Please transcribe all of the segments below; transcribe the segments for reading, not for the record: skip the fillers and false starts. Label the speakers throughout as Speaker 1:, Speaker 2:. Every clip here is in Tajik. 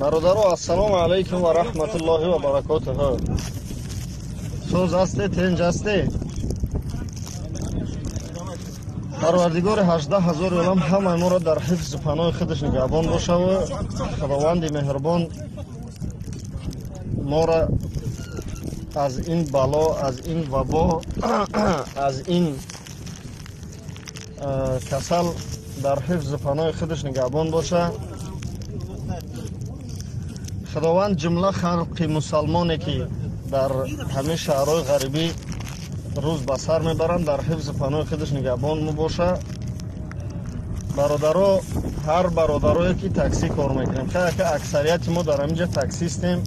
Speaker 1: Бародаро, ассалому алайкум ва раҳматуллоҳи ва баракотуҳ. Соз ҳасте, тинҷ ҳасте? Парвардигори 18 000 олам ҳамаи моро дар ҳифзу паноҳи худаш нигаҳбон бошаву Худованди меҳрубон моро аз ин бало, аз ин вабо, аз ин касал дар ҳифзу паноҳи худаш нигаҳбон боша. Худованд ҷумла халқи мусалмоне ки дар ҳамин шаҳрҳои ғарибӣ рӯз ба сар мебаранд, дар ҳифзу паноҳи худаш нигаҳбон мебоша. Бародаро, ҳар бародарое ки таксӣ кор мекунем, ки аксарияти мо дар ҳамин ҷа таксистем,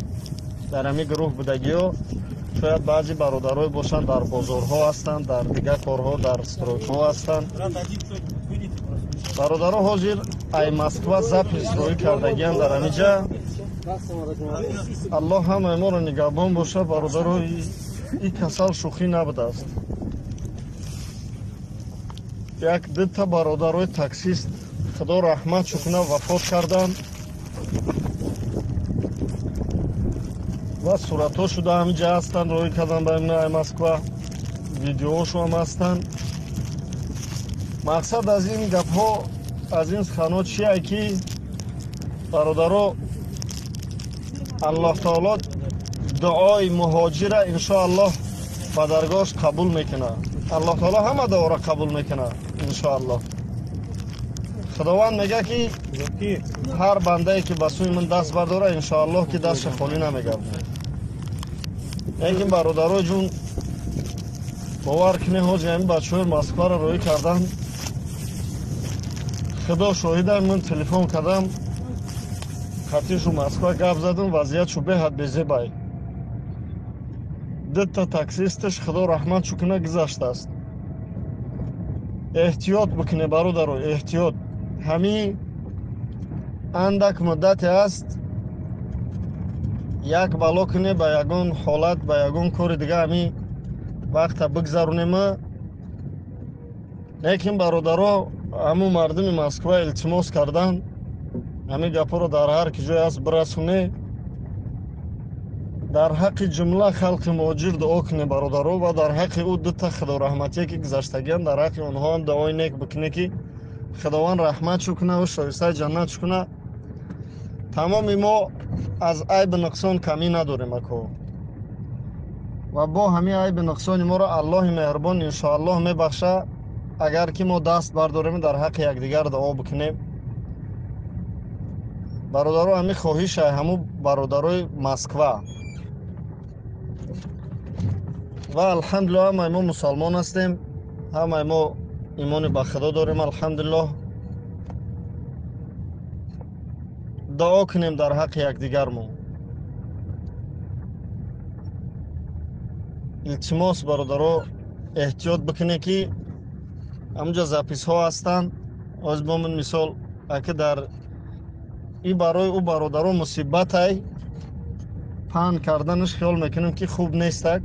Speaker 1: дар ҳамин гурӯҳ будагиҳо, шояд баъзе бародарое бошанд, дар бозорҳо ҳастанд, дар дигар корҳо, дар стройкаҳо ҳастанд. Бародаро, ҳозир ай Москва запись роӣ кардагиам дар ҳамин ҷа. Аллоҳ ҳамаи моро нигаҳбон боша. Бародаро, ин касал шӯхӣ набудааст. Як дута бародарои таксист, Худо раҳматшу кунад, вафот карданд ва суратҳо шуда ҳамин ҷа ҳастанд, роҳӣ кардан ба ай Москва, видеоҳошо ҳам ҳастанд. Мақсад аз ин гапҳо, аз ин суханҳо чие ки, бародаро, Аллоҳ таоло дуои муҳоҷира иншоаллоҳ ба даргоҳаш қабул мекунад. Аллоҳ таоло ҳама дуоро қабул мекунад иншоаллоҳ. Худованд мегӯяд ки ҳар бандае ки ба сӯи ман даст бардора, иншоаллоҳ ки дастша холӣ намегардад. Лекин, бародарои ҷун, бовар кунед, ҳоҷи ҳамин бачаҳои Москваро роҳӣ кардан, Худо шоҳидам, ман телефон кардам, хатишу Москва гап задам, вазъиятшу беҳад безебай. Дута таксисташ, Худо раҳматшу куна, гузаштааст. Эҳтиёт бикунед, бародаро, эҳтиёт. Ҳамин андак муддате аст, як бало кунед, ба ягон ҳолат, ба ягон кори дига ҳамин вақта бигзаронем. Лекин, бародаро, ҳамун мардуми Москва илтимос кардан, ҳамин гапҳоро дар ҳар ки ҷое аст бирасоне, дар ҳаққи ҷумла халқи муҳоҷир дуо кунед, бародаро, ва дар ҳаққи ӯ дута худораҳматие ки гузаштагианд, дар ҳаққи онҳоам дуои нек бикунед, ки Худованд раҳматшу кунад ва шоистаи ҷаннатшу кунад. Тамоми мо аз айби нуқсон камӣ надорем, ако, ва бо ҳамин айби нуқсони моро Аллоҳи меҳрубон иншоаллоҳ мебахша, агар ки мо даст бардорем, дар ҳаққи якдигар дуо бикунем. Бародаро, ҳамин хоҳиша ҳамун бародарои Москва. Ва алҳамдулиллоҳ, ҳамаи мо мусалмон ҳастем, ҳамаи мо имони ба Худо дорем, алҳамдулиллоҳ. Дуо кунем дар ҳаққи якдигармо, илтимос. Бародаро, эҳтиёт бикунед, ки ҳамунҷо записҳо ҳастанд. Оз бо ман мисол, аки дар и барои ӯ бародаро мусибатай паҳн карданаш хиёл мекунем, ки хуб нестак.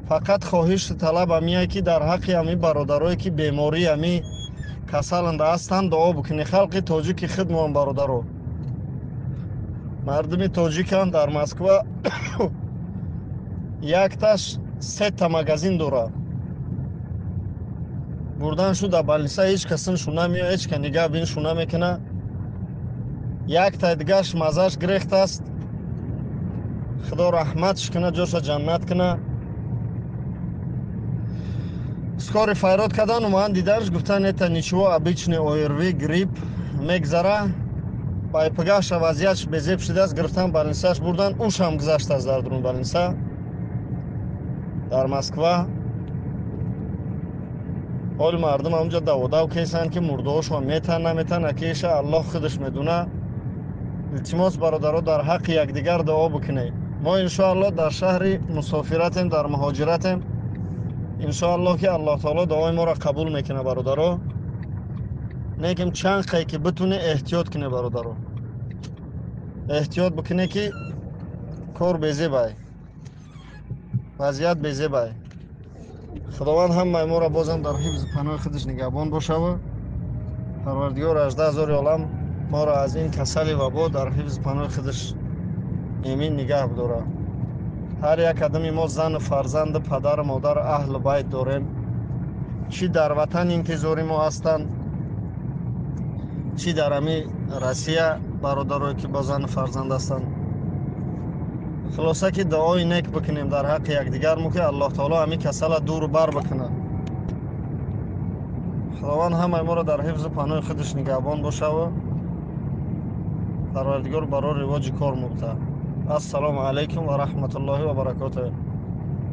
Speaker 1: Фақат хоҳишу талаб ҳамие ки дар ҳаққи ҳамин бародарое ки бемории ҳамин касаланда ҳастанд, дуо бикунед. Халқи тоҷики худмоам, бародаро, мардуми тоҷикам дар Москва якташ сета магазин дорад. Бурдан шу дар больница, ҳеҷ касиншу намеояд, ҳеҷ ка нигаҳ биншу намекунад. Яктай дигаш маззаш гирехтааст, Худо раҳматш кунад, ҷоша ҷаннат кунад. Скорый фарёд кардан, омадан, диданш, гуфтан: «Это ничего, обычный ОРВИ, грипп, мегзара». Байпагаша вазъиятш безеб шудааст, гирифтан, больницаш бурдан, ушам гузаштааст дар дурун больница дар Москва. Ҳоли мардум ҳамунҷо даводав кесанд, ки мурдаҳошон метан, наметан, акиша Аллоҳ худаш медуна. Илтимос, бародаро, дар ҳаққи якдигар дуо бикунед. Мо иншоаллоҳ дар шаҳри мусофиратем, дар муҳоҷиратем. Иншоаллоҳ ки Аллоҳ таоло дуои моро қабул мекунад, бародаро. Лекин чанд қай ки битуне, эҳтиёт кунед, бародаро, эҳтиёт бикунед, ки кор безебай, вазъият безебай. Худованд ҳамаи моро бозам дар ҳифзи паноҳи худаш нигаҳбон бошаву Парвардигор 18 000 олам. Моро аз ин касали вабо дар ҳифзи паноҳи худаш эмин нигаҳ бидорад. Ҳар як одами мо зану фарзанду падару модару аҳлу байт дорем. Чӣ дар ватан интизори мо ҳастанд, чӣ дар ҳами Россия бародарое ки бо зану фарзанд ҳастанд. Хулоса ки дуои нек бикунем дар ҳаққи якдигармо, ки Аллоҳ таоло ҳамин касала дуру бар бикунад. Худованд ҳамаи моро дар ҳифзу паноҳи худаш нигаҳбон бошаву Парвардигор барои ривоҷи кор мубта. Ассалому алайкум ва раҳматуллоҳи ва баракотуҳ.